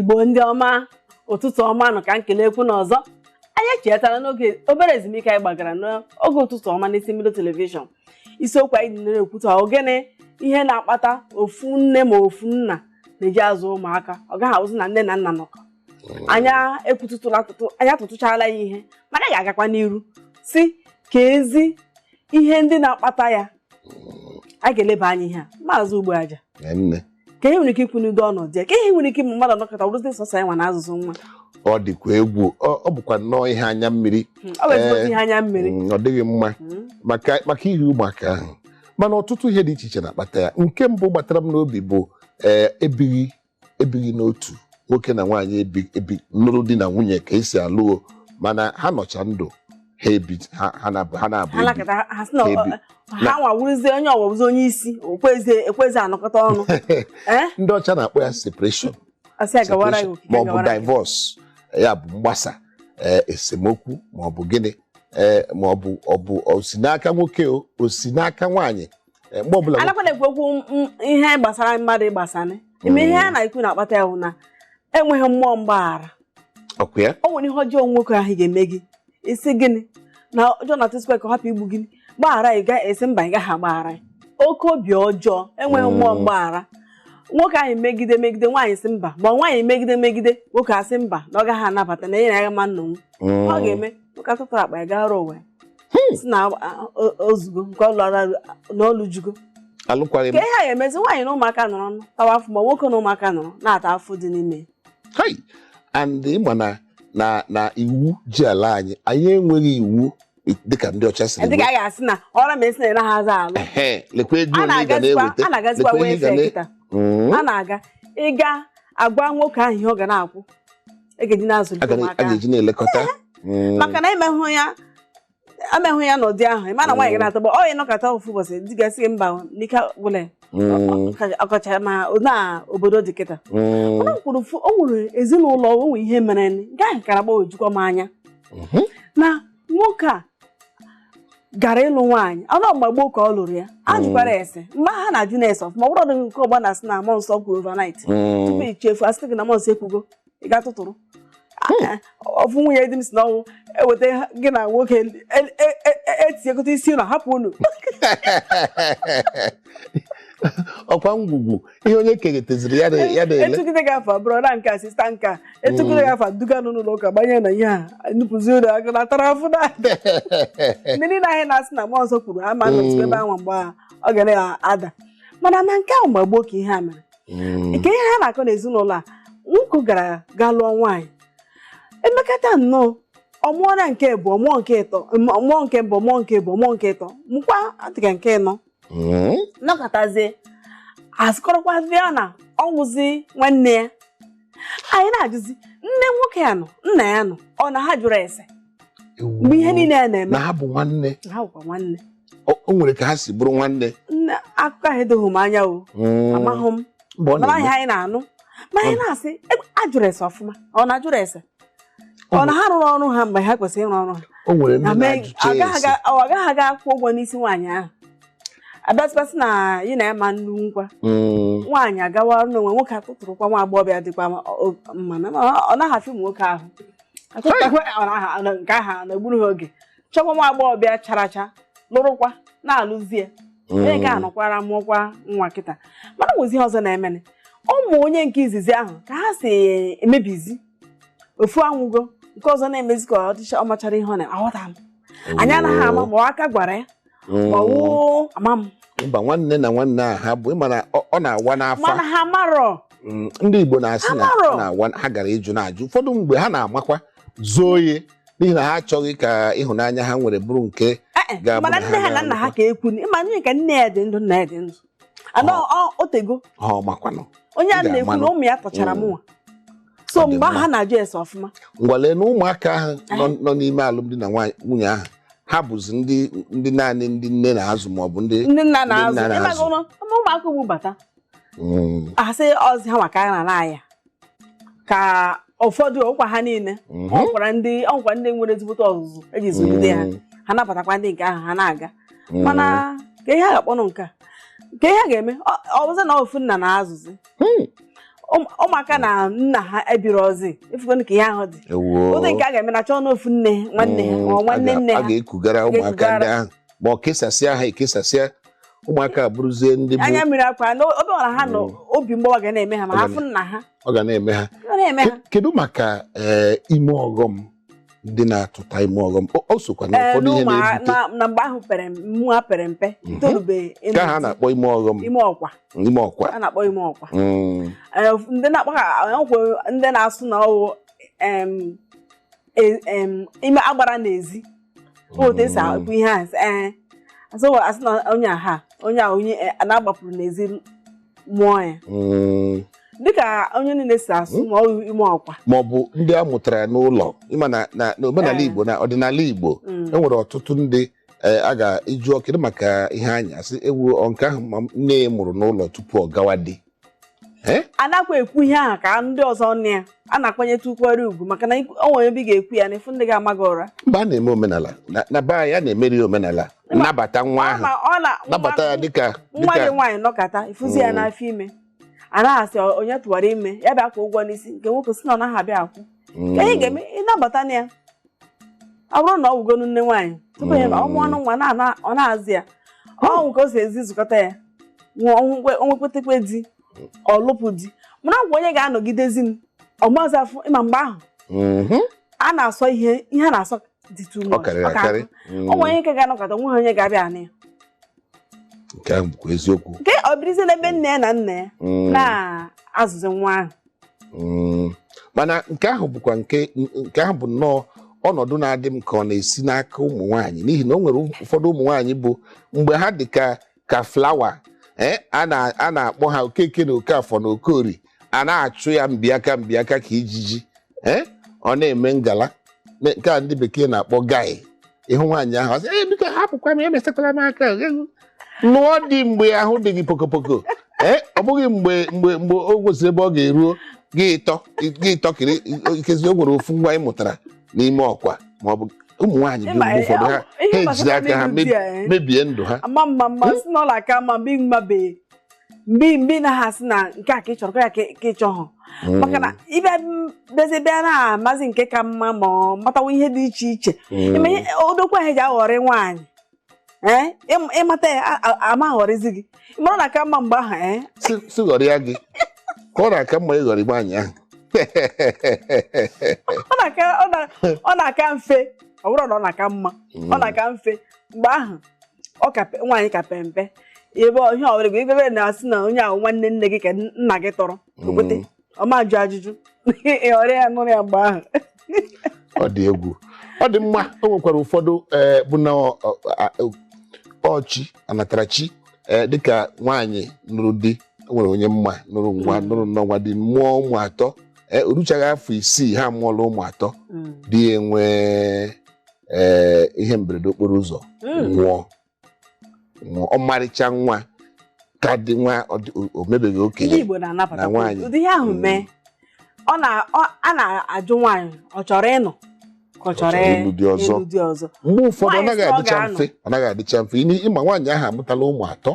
Igbo ndị ọma, ụtụtụ ọma nụ. Ka m kelekwu n'ọzọ, anyị echetara n'oge obere ezumike anyị gbagara n'oge ụtụtụ ọma n'isi mbido telivishọn. Isiokwu anyị na-ekwuta ogene ihe na-akpata ofu nne ma ofu nna na-eji azụ ụmụaka, ọ gaghị awụzi na nne na nna nọkọ. Anya ekwutụtụla atụtụ, anyị atụtụchala ya ihe, mana anyị ga-agakwa n'iru si ka ezi ihe ndị na-akpata ya. A ga-eleba anya ihe a. Maazị Ugboaja, Nne. ka ihe nwere ike ikwu n'udo ọnọdụ ya, ka ihe nwere ike ịmụ mmadụ nọkọta wụrụzi sọsọ ya nwa na azụzụ nwa? Ọ dịkwa egwu, ọ bụkwa nnọọ ihe anya mmiri. Ọ bụ ezigbo ihe anya mmiri. Ọ dịghị mma maka ihe ụmụaka ahụ, mana ọtụtụ ihe dị iche iche na-akpata ya. Nke mbụ gbatara m n'obi bụ ebighị n'otu. Nwoke na nwaanyị ebi nụrụ di na nwunye ka esi alụo, mana ha nọcha ndụ ha ebi ha na-abụ ha ebi. Lakọta ha sị na Ha ebi. Ha nwa wụrụzie onye ọwụzi onye isi okwezi anọkọta ọnụ, ee. Ndị ọcha na-akpọ ya separation. Asị agawara ya okike ma ọ bụ gawara gị. Divorce, ya bụ mgbasa, esemokwu ma ọ bụ gịnị, ma ọ bụ o si n'aka nwoke, o si n'aka nwaanyị, mgbe ọbụla. Anakwa na-ekwu okwu ihe gbasara mmadụ ịgbasani ime ihe a na-ekwu na-akpata ya bụ na enweghị mmụọ mgbaghara. Ọkụ ya. O nwere ihe ọjọọ nwoke ahụ ga-eme gị, isi gịnị na ọjọọ na tụsịkwa ka ọ hapụ igbu gị, gbaghara, ị ga-esi mba, ị gaghị agbaghara ya. Oke obi ọjọọ, enweghị mmụọ mgbaghara. Nwoke ahụ megide megide, nwaanyị si mba, ma nwaanyị megide megide, nwoke asị mba, na ọ gaghị anabata na enye ya ma nnọnwụ. Ọ ga-eme nwoke atụtara akpa ya gara ụwa ya, si na ozugo nke ọ lụrụ na ọlụjugo. Alụkwaghị m. Ka ihe a ga-emezi, nwaanyị na ụmụaka nọrọ nụ tawa afụ, ma nwoke na ụmụaka nọrọ na-ata afụ dị n'ime. Hai, and ịma na iwu ji ala anyị, anyị enweghị iwu dịka ndị ọcha siri dịka a ga-asị na ọra ma esi na ịnaghị aza alụ. Ehe, lekwa ego a ole ị ga na-agazikwa na-eweta. A na-agazikwa Lekwa ihe ị ga welfare na kịta. A na-aga ịga agwa nwoke ahụ ihe ọ ga na-akwụ, e ga-eji na-azụlite A ụmụaka a ga-eji na-elekọta. Maka na emehụ ya n'ụdị ahụ, ịma na nwaanyị ga na-atọgbọ ọ ịnọkọta ofu ụbọchị, di ga-asị gị mba, n'ike gwụla ya. Ọkacha ma na obodo dị kịta. O kwuru o nwere ezinụlọ, o nwere ihe mere nke ahụ kara gbagwojukwa m anya na nwoke a gara ịlụ nwaanyị ọnụ mgbe gboo ka ọ lụrụ ya. A jụkwara ese mgbe ha na-ajụ na-ese ọfụma, ọ bụrụ nke ọgbọ na-asị na mmụọ nsọ kwuru overnight, tupu i chefu asị gị na mmụọ nsọ ekwugo, ị ga-atụtụrụ ọfụ nwunye di m si n'ọnwụ eweta gị na nwoke etinyekọta isi ụlọ hapụ unu. Ọkwa ngwugwu ihe onye kegeteziri ya ya na-ele. Etugide gị afọ brother nke a, sister nke a, etugide gị afọ duga nụ n'ụlọ ụka, gbanye na ihe a nupụzi ụlọ aka na tara afụ na ndị niile ahụ na-asị na mmụọ nsọ kwuru ha ma nọtụ ebe ahụ mgbe ọ ga na-ada. Mana na nke ahụ mgbe gboo ka ihe a mere. Nke ihe ha na-akọ n'ezinụlọ a, nwoke gara ga lụọ nwaanyị, emekata nnọọ ọ mụọ na nke bụ ọmụọ nke ịtọ, ọmụọ nke mbụ, ọmụọ nke bụ ọmụọ nke ịtọ, mụkwa dịka nke ịnọ. Nọkọtazie asịkọrọkwazie na ọnwụzi nwanne ya. Anyị na-ajụzi nne nwoke ya nọ, nna ya nọ, ọ na ha jụrụ ese mgbe ihe niile ya na-eme? Na ha bụ nwanne. Ha bụkwa nwanne. O nwere ka ha si bụrụ nwanne. Nne, akụkọ ahụ edoghị m anya o. Amahụ m. Mgbe ọ mana na-eme ihe anyị na-anụ ma anyị na-asị ajụrụ ese ọfụma, ọ na-ajụrụ ese, ọ na ha rụrụ ọrụ ha mgbe ha kwesịrị ịrụ ọrụ ha? O nwere ndị Na na-ajụcha agaghị ese. Ọ agaghị aga akwụ ụgwọ n'isi nwaanyị ahụ, abịasịkwasị na yi na ya ma nnu nkwa. Nwaanyị agawa ọrụ n'onwe, nwoke atụtụrụkwa nwa agbọghọbịa dịkwa mma na ọ naghị afụ ụmụ nwoke ahụ atụtụkwa, nke ahụ na-egburu ha oge, chọkwa nwa agbọghọbịa chara acha, lụrụkwa na-alụzie onye nke a nọkwara mụọkwa nwa kịta. Mana nwezi ihe ọzọ na-emene, ụmụ onye nke izizi ahụ ka ha si emebizi, ofu anwụgo, nke ọzọ na-emezi ka ọ dịcha ọ machara ihe ọ na-aghọta m. Anyị anaghị ama ma ọ aka gwara ya ma ọ wụ ama m. Mba, nwanne na nwanne a ha bụ, ịma na ọ na-awa n'afa. Mana ha marọ. Ndị Igbo na-asị na Amarọ. ọ na-awa ha gara ịjụ na-ajụ. Ụfọdụ mgbe ha na-amakwa zoo ya n'ihi na ha achọghị ka ịhụnanya ha nwere bụrụ nke Ee, ga-abụ mana na nne ha ha na nna ha ka ekwu ịma nne ka nne ya dị ndụ, nna ya dị ndụ ana otego. Ha ọmakwanụ. Onye a Ị na-ekwu na ga-amanụ. ụmụ ya tọchara mụnwa so Ọ dị mgbe ahụ mma. ha na-ajụ ese ọfụma. Ngwa, lee na ụmụaka ahụ nọ n'ime alụmdi na nwunye ahụ, ha bụzi ndị naanị ndị nne na-azụ maọbụ ndị ndị nna ndị na-azụ. nna na-azụ. Ịmaga ụlọ ụmụaka ugbu bata, asị ọzi ha maka a na ya ka ụfọdụ ọkwa ha niile ọkwa ndị nwere ezigbote ọzụzụ eji zụlite ha. Ha nabatakwa ndị nke ahụ ha na-aga. Mana ka ihe a ga-akpọnụ nke a, ka ihe a ga-eme, ọ bụzi na ofu nna na-azụzi. Ụmụaka na nna ha ebiri ozi ifugonu ka ihe ahụ dị. Ewoo. Ụdị nke a ga-eme na chọọ n'ofu nne nwanne ha ma ọ nwanne nne a ha ga-ekugara ụmụaka ga-ekugara. ndị ahụ, ma ọ kesasịa ha ekesasịa, ụmụaka abụrụzie ndị bụ Anya mmiri akwa na obi ọra ha nọ, obi mgbawa ga na-eme ha ma ha fụ nna ha. Ọ ga na-eme ha. Ọ na-eme ha. Kedu maka ime ọghọm ndị na-atụta ime ọghọm? O sokwa na ụfọdụ ihe na-ebute. Na mgbe ahụ pere mụa pere mpe torube ịnụ Nke ahụ a di. na-akpọ ime ọghọm. Ime ọkwa. Ime ọkwa. A na-akpọ ime ọkwa. Ndị na-akpọ ha ọkwa, ndị na-asụ na ọwụ ime agbara n'ezi, otu esi akpụ ihe a, ee, asị na onye a ha onye a onye na-agbapụrụ n'ezi mụọ ya. Dịka onye niile si asụ ma ọ bụ ime ọkwa. Ma ọ bụ ndị a mụtara n'ụlọ, ịma na n'omenala Igbo, na ọdịnala Igbo, e nwere ọtụtụ ndị a ga-eju kedu maka ihe anyị asị ewu ọ nke ahụ ma nne ya mụrụ n'ụlọ tupu ọ gawa di. Anakwa ekwu ihe ahụ ka ndị ọzọ nụ ya, a na-akwanyetụ ukwere ugwu, maka na o nwere ebe ị ga-ekwu ya na ịfụ ndị ga-ama gị ụra. Mba, a na-eme omenala na be anyị, a na-emeri omenala nnabata nwa ahụ, Ma ọ na nabata ya dịka nwa dịka gị nwaanyị nọkata ịfụzi ya n'afọ ime, a naghị asị onye tụwara ime ya bịa kwụ ụgwọ n'isi nke nwoke, si na ọ naghị abịa akwụ. Ka ihe ga-eme ịnabata na ya, ọ bụrụ na ọ wụgonu nne nwaanyị tupu ya ọ mụọ ọnụ nwa ọ na-azụ ya, ọ nwụ ka o si ezi zụkọta ya onwekwetekwe di, ọ lụpụ di, mana ọ bụ onye ga-anọgidezi m ọmazị afọ ịma mgbe ahụ a na-asọ ihe ihe a na-asọ dị too Ọ much. karịrị Ọ ka akarị. akụ. Ọ nwere onye nke ga-anọkọta nweghị onye ga-abịa anị ya. Nke ahụ bụkwa eziokwu. Nke ọ birizie n'ebe nne ya na nna ya na-azụzi nwa ahụ. Mana nke ahụ bụkwa nke ahụ bụ nnọọ ọnọdụ na-adị m ka ọ na-esi n'aka ụmụ nwaanyị, n'ihi na o nwere ụfọdụ ụmụ nwaanyị bụ mgbe ha dị ka flower, a na-akpọ ha Okeke na Okafọ na Okori, a na-achụ ya mbịaka mbịaka ka ijiji, ọ na-eme ngala nke a ndị bekee na-akpọ guy. Ịhụ nwaanyị ahụ, ọ sị, "Ee, biko hapụkwa m, emesakwala m aka." Lụọ di mgbe ahụ dị gị pokopoko, ọ bụghị mgbe o kwesịrị ebe ọ ga-eruo gị ịtọ gị ịtọkiri ikezi. O nwere ofu nwa ị mụtara n'ime ọkwa, ma ọ bụ ụmụ nwaanyị bụ Ịma, mgbe ụfọdụ ha ihe ha ejiri gbasara aka ha n'ịlụ di a, eh. mebie ndụ ha. Ama mma mma si na ọ na-aka mma mgbe mmabe mgbe na ha asị na nke a ka ị chọrọ ka ya ka ị chọghọ, maka na ịbịa bịazie bịa na-amazi nke ka mma, ma ọ matawa ihe dị iche iche. Ime ihe odokwa ahụ eji aghọrị nwaanyị, ee, ịmata ya ama aghọrịzi gị, mara na ka mma mgbe ahụ, ee. Si ghọrịa gị ka ọ na-aka mma ịghọrị nwaanyị ahụ. Ọ na-aka mfe, ọ bụrụ na ọ na-aka mma, ọ na-aka mfe mgbe ahụ ọ ka nwaanyị ka pe mpe ebe ihe ọbụla gị ebe na-asị na onye ahụ nwanne nne gị ka nna gị tọrọ okwete ọ ma jụ ajụjụ, ịghọrị ya nụrụ ya mgbe ahụ. Ọ dị egwu, ọ dị mma. O nwekwara ụfọdụ bụ na ọchị anatarachi, dịka nwaanyị nụrụ di, o nwere onye mma nụrụ nwa, nụrụ nnọọ nwa di, mụọ ụmụ atọ, o ruchaghị afọ 6 ha amụọla ụmụ atọ, di ya enwee ihe mberede okporo ụzọ, nwụọ nwụọ. Ọmarịcha nwa ka dị nwa, o mebeghị Ndị okenye Igbo na-anabata na nwaanyị. Ụdị ihe ahụ mee, ọ na a na-ajụ nwaanyị ọ chọrọ ịnọ ka ọ chọrọ ịlụ di ọzọ. Ịlụ di ọzọ. Mgbe ụfọdụ ọ Nwaanyị naghị sị na ọ adịcha ga-anọ. mfe, ọ naghị adịcha mfe. Ịma nwaanyị ahụ amụtala ụmụ atọ,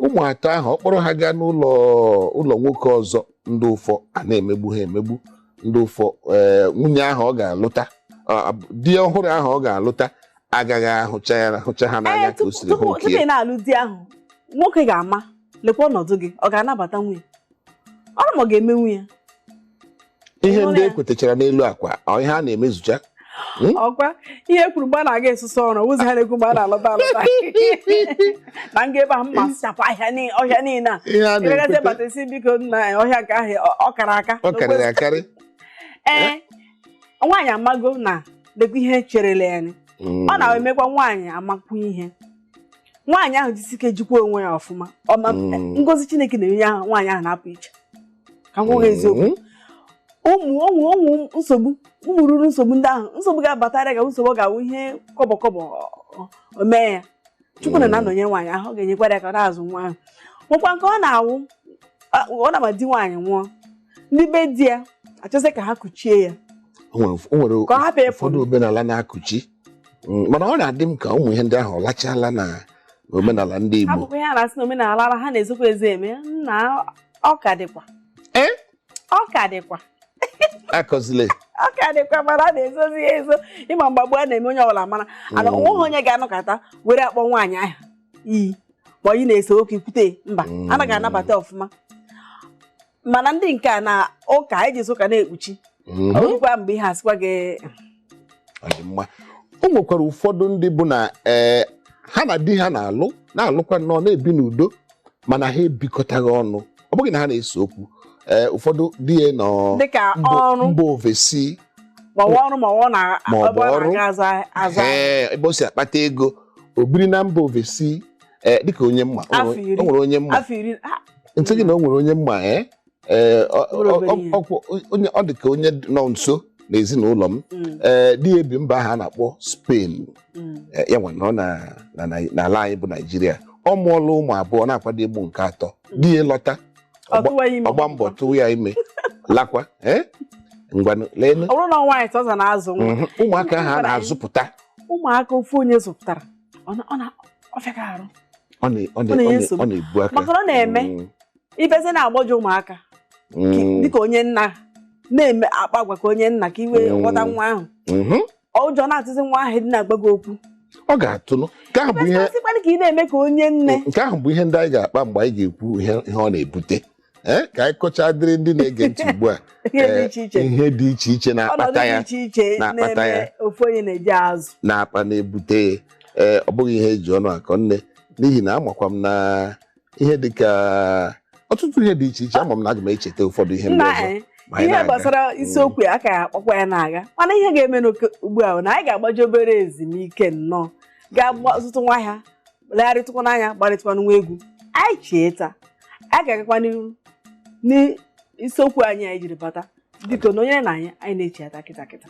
Ụmụ atọ ahụ ọ kpọrọ ha gaa n'ụlọ ụlọ nwoke ọzọ, ndị ụfọ a na-emegbu ha emegbu, ndị ụfọ, nwunye ahụ ọ ga-alụta, di ọhụrụ ahụ ọ ga-alụta agaghị ahụcha ya ahụcha ha n'anya Ee, ka o tupu siri hụ tupu nke tupu ya. ị na-alụ di ahụ, nwoke ga-ama lekwa ọnọdụ gị, ọ ga-anabata nwunye ọrụ ma ọ ga-eme nwunye. Ihe Ịhụrụ ndị ya? ekwetachara n'elu akwa, ọ ihe a na-emezucha. Ọkwa ihe ekwuru mgbe a na-aga esusu ọrụ wụzi ha na-ekwu mgbe a na-alọta alọta na nga ebe ahụ mma sachapụ ọhịa niile a. Ihe a Ịbịagazi na-ekwete bata isi, biko nna, ọhịa nke ahụ ọ kara aka. Ọ karịrị akarị. Ee, nwaanyị amago na lekwa ihe cherele ya ni. Ọ na-emekwa nwaanyị amakwu ihe nwaanyị ahụ jisi ike jikwa onwe ya ọfụma. Ngozi Chineke na-enye ahụ nwaanyị ahụ na-apụ iche ka m gwa gị eziokwu. Ụmụ ụmụ ụmụ nsogbu, ụmụ ruru nsogbu ndị ahụ, nsogbu ga-abatara ga nsogbu ga-awụ ihe kọbọ kọbọ o mee ya. Chukwu na na-anọnyere nwaanyị ahụ, ọ ga-enyekwara ya ka ọ na-azụ nwa ahụ. Nwekwa nke ọ na-awụ ọ na-ama di nwaanyị nwụọ, ndị be di ya achọsị ka ha kuchie ya O nwere ka ọ hapụ ịpụ. Ụfọdụ omenala na-akụchi, mana ọ na-adị m ka ụmụ ihe ndị ahụ ọ lachala na omenala ndị Igbo. Abụkwa ihe a na-asị na omenala ara ha na-ezokwa ezo eme na ọ ka dịkwa. Ọ ka dịkwa. Akọzile. Ọ ka dịkwa, mana a na-ezozi ya ezo. Ịma mgbagbu a na-eme, onye ọbụla mara ana onweghị onye ga-anọkọta were akpọ nwaanyị ahụ iyi ma onye na-ese okwu ikwute mba. Anaghị anabata ọfụma, mana ndị nke a na ụka ejizi ụka na-ekpuchi. Ọ bụrụkwa mgbe ihe asịkwa gị. Ọ dị mma. O nwekwara ụfọdụ ndị bụ na ha na di ha na-alụ, na-alụkwa nnọọ, na-ebi n'udo, mana ha ebikọtaghị ọnụ. Ọ bụghị na ha na-ese okwu. Ụfọdụ di ya nọ dịka ọrụ mba ofesi. Ma ọ bụ ọrụ, ma ọ na Ma ọ bụ ebe ọ ọrụ. na-aga azụ azụ. Ebe o si akpata ego, o biri na mba ofesi, dịka onye mma o Afọ nwere 10. O nwere onye mma. Afọ 10 ha. Ntị gị na o nwere onye mma, Nwere obere ihe. onye ọ dị ka onye nọ nso n'ezinụlọ m. Di ya ebi mba ahụ a na-akpọ Spain. Ya nwa nọ n'ala anyị bụ Naijiria. Ọ mụọla ụmụ abụọ, na-akwado ịmụ nke atọ. Di ya lọta, Ọ tụwa ya ime. ọgba mbọ tụwa ya ime, lakwa. Ngwanụ, leenụ. Ọ bụrụ na nwaanyị sọsọ na-azụ nwa. Ụmụaka ahụ a na-azụpụta. Ụmụaka ofu onye zụpụtara, ọ fịaka arụ. Ọ Ọ na-enye nsogbu. Ọ na-ebu aka. Maka na ọ na-eme ibezi na-agbọjọ ụmụaka dịka onye nna na-eme akpa agwa ka onye nna ka iwe ghọta nwa ahụ. Ụjọ na-atụzi nwa ahụ dị na-agba gị okwu. Ọ ga-atụnụ. Nke ahụ bụ ihe Sịkwanụ ka ị na-eme ka onye nne. Nke ahụ bụ ihe ndị anyị ga-akpa mgbe anyị ga-ekwu ihe ọ na-ebute. Ka anyị kọchaa dịrị ndị na-ege ntị ugbu a. Ihe dị iche iche. Ihe dị iche iche ọnọdụ na-akpata dị ya. iche iche Na-akpata na-eme ya. ofu onye na-eji azụ. Na-akpa na-ebute ya. Ọ bụghị ihe eji ọnụ akọ nne, n'ihi na amakwa m na ihe dị ka ọtụtụ ihe dị iche iche, ama m na aga m echeta ụfọdụ ihe ndị Nna ọzọ ma anyị ihe na-aga. gbasara isiokwu ya aka ya akpọkwa ya na-aga, mana ihe ga-eme n'oke ugbu a bụ na anyị ga-agbaji obere ezumike nnọọ, ga-agba ọtụtụ nwa ahịa, legharịtụkwa n'anya, gbarịtụkwa nwa egwu. Anyị chee taa, anyị ga-agakwa n'ihu n'isiokwu anyị jiri bata. Biko na onye na anyị na-echi ata kịta kịta.